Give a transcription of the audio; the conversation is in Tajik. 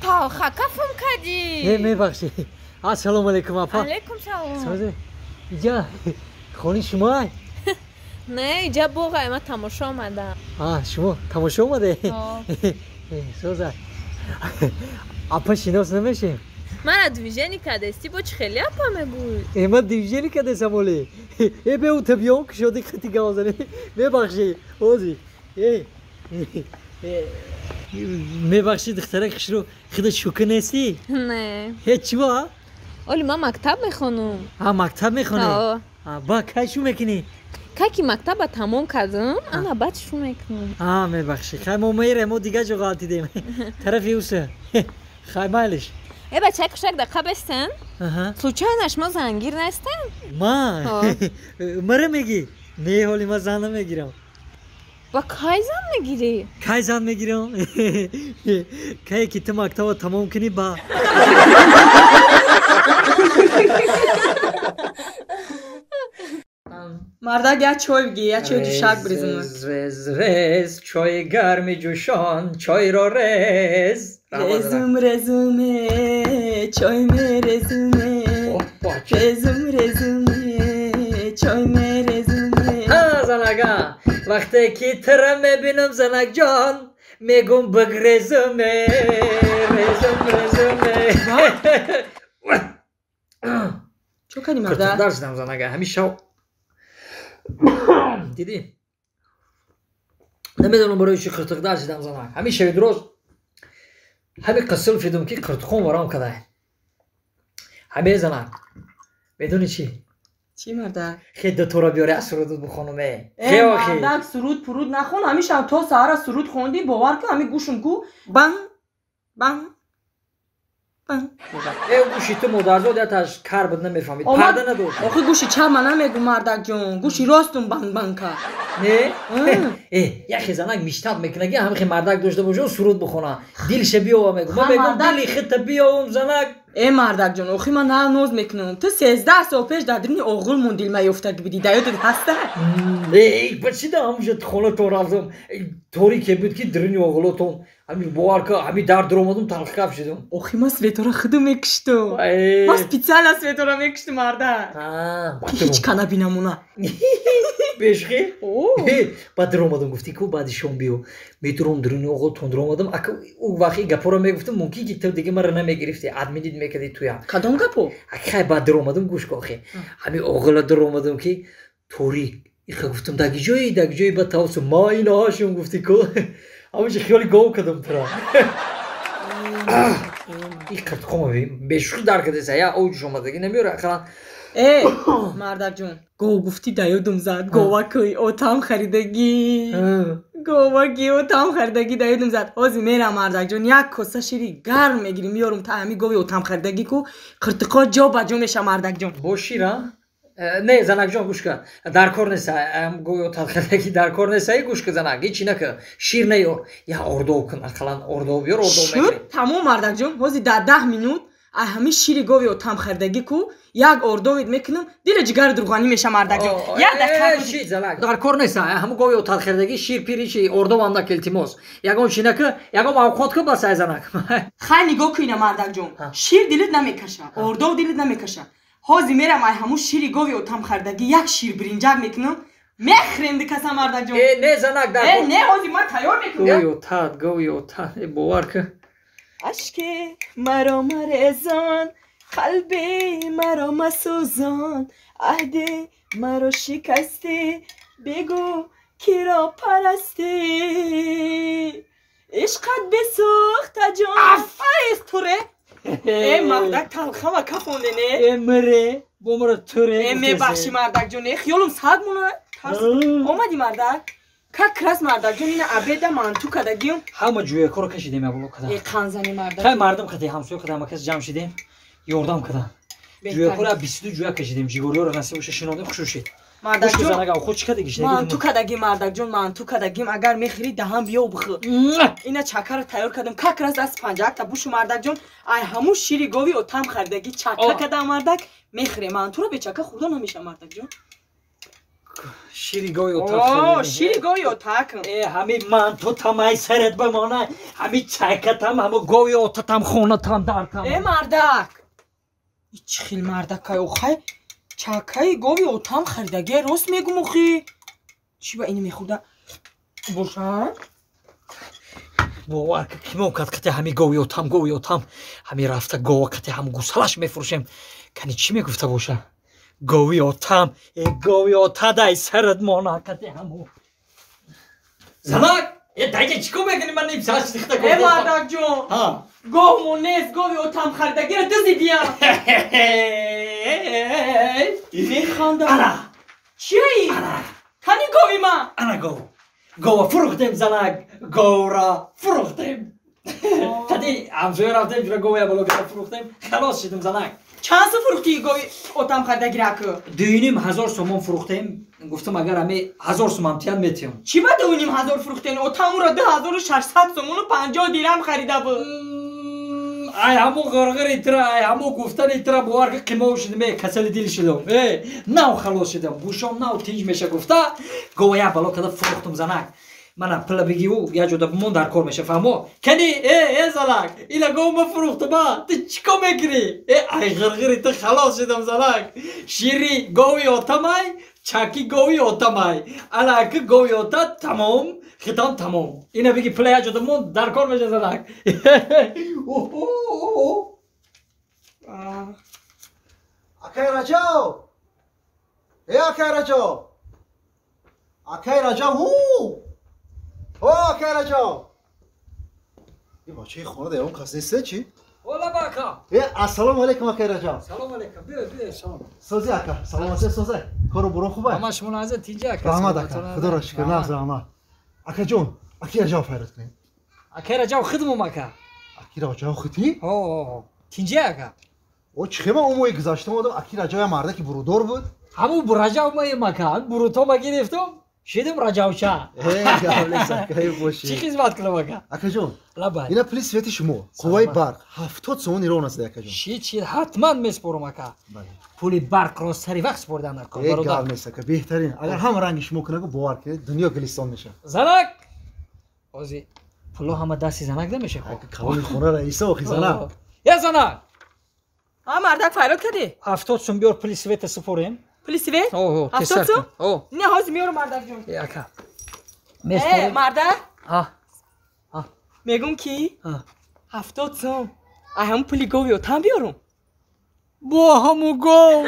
Талха кафам кардӣ. Э, мебахшӣ. Ассалому алайкум, апа. Алайкум салом. Иҷа хони шумо? Не, иҷа боғай, ман тамошо омадам. А, шумо тамошо омаде? Соза. Апа, шинос намешем? Мара движение кардести, бо чӣ хеле апа мегӯй? Э, ман движение кардесам оле. Э, бе табиён кушоди хати гавзани. Мебахшӣ, ози. Э, мебахшӣ, духтарак хушрӯ, худа шӯка нестӣ? Не. Ҳеҷ чӣ ба? Оли ман мактаб мехонам. А, мактаб мехонӣ? Ба кай шу мекунӣ? Кай ки мактаба тамом кардам, ана баъд шу мекунам. А, мебахшӣ. Хай мо мерем, мо дигар ҷо ғалтидем. Тарафи уса. Хай майлиш. Э, бачаи хушак, дақиқа бестен. Случайно шумо зангир нестен? Ман? Мара мегӣ? Не, ҳоли ман зан намегирам. Ба кай зан мегирӣ? Кай зан мегирам? Кае ки ту мактаба тамом кунӣ ба. Мардак, як чой бигӣ, як чой ҷӯшак бирезам. Рез, рез, чои гарми ҷӯшон, чойро рез. Резум, резуме, чой мерезуме. Резум, резуме, чой мерезуме. Ҳа, занага, вақте ки тира мебинам, занакҷон, мегум бигрезуме, резум, резуме. Чо кардӣ, мардак? Киртиқдар шудам, занага, ҳамин шав дидӣ, намедонам барои чӣ қиртиқдар шудам, занак. Ҳамин шави дуроз ҳамин қисл фидум ки қиртиқон варом кадай. Ҳаме, занак, медонӣ чӣ? Чӣ, мардак? Хе дутора биёре, аз сурудут бихонуме. Э, мардак, суруд пуруд нахон. Ҳамин шаб то саҳара суруд хондӣ, бовар кун, ҳамин гӯшум ку банг банг банг. Э, гӯши ту, модарзод, яташ кар буд, намефаҳмид, парда надошт. Охи гӯши чапма намегӯ, мардакҷон, гӯши ростум банг банг кард. Не, э, яхе занак миштаб мекунад ки ҳамихе мардак дошта боша, суруд бихона, дилша биёва, мегӯ. Ман мегӯм, дили хита биёвум, занак. Э, мардакҷон, охи ман на ноз мекунам. Ту 13 сол пеш дар дирни оғулмон дилмаёфтагӣ будӣ, да ёдат ҳаста? Э, ба чӣ да ҳамуша хонатон рафтам, торике буд ки дирни оғулотон, ҳамин бовар ка, ҳамин дар дуромадум, талхкаф шудум. Охи ман светора худу мекуштум, ман специально светора мекуштум, мардак, ҳеҷ ка набинамона. Бешхи баъд дуромадам, гуфтӣ ку баъди шом биё, медуром дуруни оғултон дуромадам. Ака, ӯ вақти гапоро мегуфтам, мумкин ки ту дига мара намегирифтӣ, админит мекардӣ туя. Кадом гапо? Хай, баъд дуромадам, гӯш ка, охи ҳамин оғула дуромадам ки торик иха, гуфтам, даги ҷои, даги ҷои, ба тавсу ма инаҳашум, гуфтӣ ку, ҳамаҷа хиёли гов кардам тура. И қиртқома бешухи дар кардеса, я оҷуш омадагӣ намеёра ақалан. Э, мардакҷон, гов гуфтӣ, да ёдум зад, говакӯи отам харидагӣ, говаки отам харидагӣ да ёдум зад. Ҳозир мерам, мардакҷон, як коса шири гарм мегирим, меёрум, та ҳами гови отам харидагӣ ку қиртиқо ҷо ба ҷо меша, мардакҷон. Бо шира? Не, занакҷон, гӯш ка, дар кор неста гови отам харидагӣ, дар кор неста. Гӯш ка, занак, ҳечи нака, шир наёр, я ордов кун, ақаллан ордов биёр, ордов мегирем. Тамом, мардакҷон, ҳозир дар 10 минут ай ҳамин шири гови отам харидагӣ ку як ордовид мекунам, дили ҷигари дурғанӣ меша, мардакҷон, як дақиқа. Дар кор неста ҳамун гови отам харидагӣ, шир пири чи, ордовам нака, илтимос, ягон чи нака, ягон авқот ку, бас, ай занак. Хай, нигоҳ куина, мардакҷон, шир дилит намекаша, ордов дилит намекаша. Ҳозир мерам, ай ҳамун шири гови отам харидагӣ як шир биринҷак мекунам, мехӯрем дикаса, мардакҷон. Э, не, занак, дар э, не, ҳозир ман тайёр мекунам. Гови отат, гови отат, э, бовар ка. Ашки маро марезон, қалби маро масӯзон, аҳди маро шикастӣ, бигӯ, киро парастӣ, ишқат бисӯхта ҷон. Афайз туре, э, мардак, талхама кафонде, не? Э, мире бо мара туре. Э, мебахшӣ, мардакҷон, э, хиёлум саг мона омадӣ, мардак, как раз, мардакҷон, ина обеда манту кардагиюм. Ҳама ҷӯякоро кашидем, яболо када. Э, қанзани, мардак. Хай, мардум кади, ҳамсоя када, ҳама кас ҷамъ шидем, ёрдам кадан. Ҷӯякоро 22 ҷӯя кашидем, ҷигориёро насиб боша, шинодем, хушу шид. Мардакҷон, худ чӣ кардагиш? Манту кардагим, мардакҷон, манту кардагим, агар мехӯрӣ, даҳан биё, бихӯр. Ина чакаро тайёр кардам, как раз аз панҷаакта бушу, мардакҷон, ай ҳамун шири гови отам харидагӣ чака кардам, мардак, мехӯрем. Мантуро бечака хӯрда намеша, мардакҷон. Шири гови отак. Шири гови отак. Ҳами ман ту тамай сарат бимона, ҳами чайкатам, ҳами гови отатам, хонатам, дартам. Э мардак. Чӣ хел мардакай охай? Чакаи гови отам харидаги рост мегум охи. Чӣ ба ини мехӯрда боша? Бовар ки мо кат кати ҳами гови отам, гови отам, ҳами рафта гова кати ҳам гусалаш мефурӯшем. Кани чӣ мегуфта боша? Гови отам, э гови отадай сарат мона кати ҳаму. Занак, э дайҷа чӣ кор мекунӣ? Ман ним соат шидихта Э мардак ҷон. Ҳа. Гов мо нест, гови отам харидагиро дуздидия. Механдам. Ана. Чияи? Ана. Кани гови ман? Ана гов. Гова фурӯхтем, занак, говра фурӯхтем. Кати ҳамсоя рафтем, ҷура гова ябало ката фурӯхтем, халос шидем, занак. Чанд сум фурӯхтӣ гови отам харидагиро аку? 2500 сомон фурӯхтем. Гуфтам агар ҳами 1000 сомон тиям метиям. Чӣ ба 2500 фурӯхтен? Отам ӯро 2600 сомону 50 дирам харида буд. Ай ҳаму ғирғири тира, ай ҳаму гуфтани тира бовар ки қимов шудем, э касали дил шудам. Э нав халос шудам, гӯшом нав тинҷ меша гуфта, гова як бало када фурӯхтум, занак. Мана пила бигиву як ҷода бимон, дар кор меша, фаҳмо? Кани э э занак, ила гов ма фурӯхтум, а ту чӣ кор мекунӣ? Э ай ғирғири ту халос шудам, занак. Шири гови отамай, чаки гови отамай. Ана ки гови ота тамом, хитом тамом. Ина биги, пила як ҷода бимон, дар кор меша, занак. Акай Раҷаб! Э акай Раҷаб! Акай Раҷаб, ҳу! О акай Раҷаб! Э бачаи хона дар он кас нест чӣ? Ола бака. Э ассалому алайкум, акай Раҷаб. Салом алайкум. Биё, биё, салом. Сози ака, саломатӣ созай. Кору бурон хубай? Ама шумо наза тинҷа ака. Раҳмат ака, худоро шукр, нағз раҳмат. Акаҷон, аки Раҷаб файрат кунем. Акай Раҷаб хидмум ака. Аки Раҷаб хитӣ? Ҳо, тинҷа ака. О чӣ хема умои гузашта омадам, аки Раҷаб я мардаки бурудор буд. Ҳаму Раҷаб маем ака, бурутома гирифтум, шидим Раҷабча. Э гап нест акай, бошӣ. Чӣ хизмат кунам ака? Акаҷон, лабай. Ина пули свети шумо, қувваи барқ 70 сомон ирон аст, акаҷон. Шид, шид, ҳатман меспорам ака. Пули барқро сари вақт споридан дар кор, Э бародар. гап нест ака, беҳтарин. Агар ҳама ранги шумо кунагу, бовар кунед, дунё гулистон мешавад. Занак! Ҳозир пуло ҳама дасти занак намеша хо. Ака, калони хона раиса охи, занак. Я занак! А мардак, файрод кардӣ? 70 сум биёр, пули света супорем. Пули свет? О, 70 сум? О. Не, ҳозир меёрам, мардак ҷон. Э ака. Э Меспорем. мардак, Ҳа. мегум ки Ҳа. 70 сум ай ҳамун пули гови отам биёрум. Бо ҳаму гов.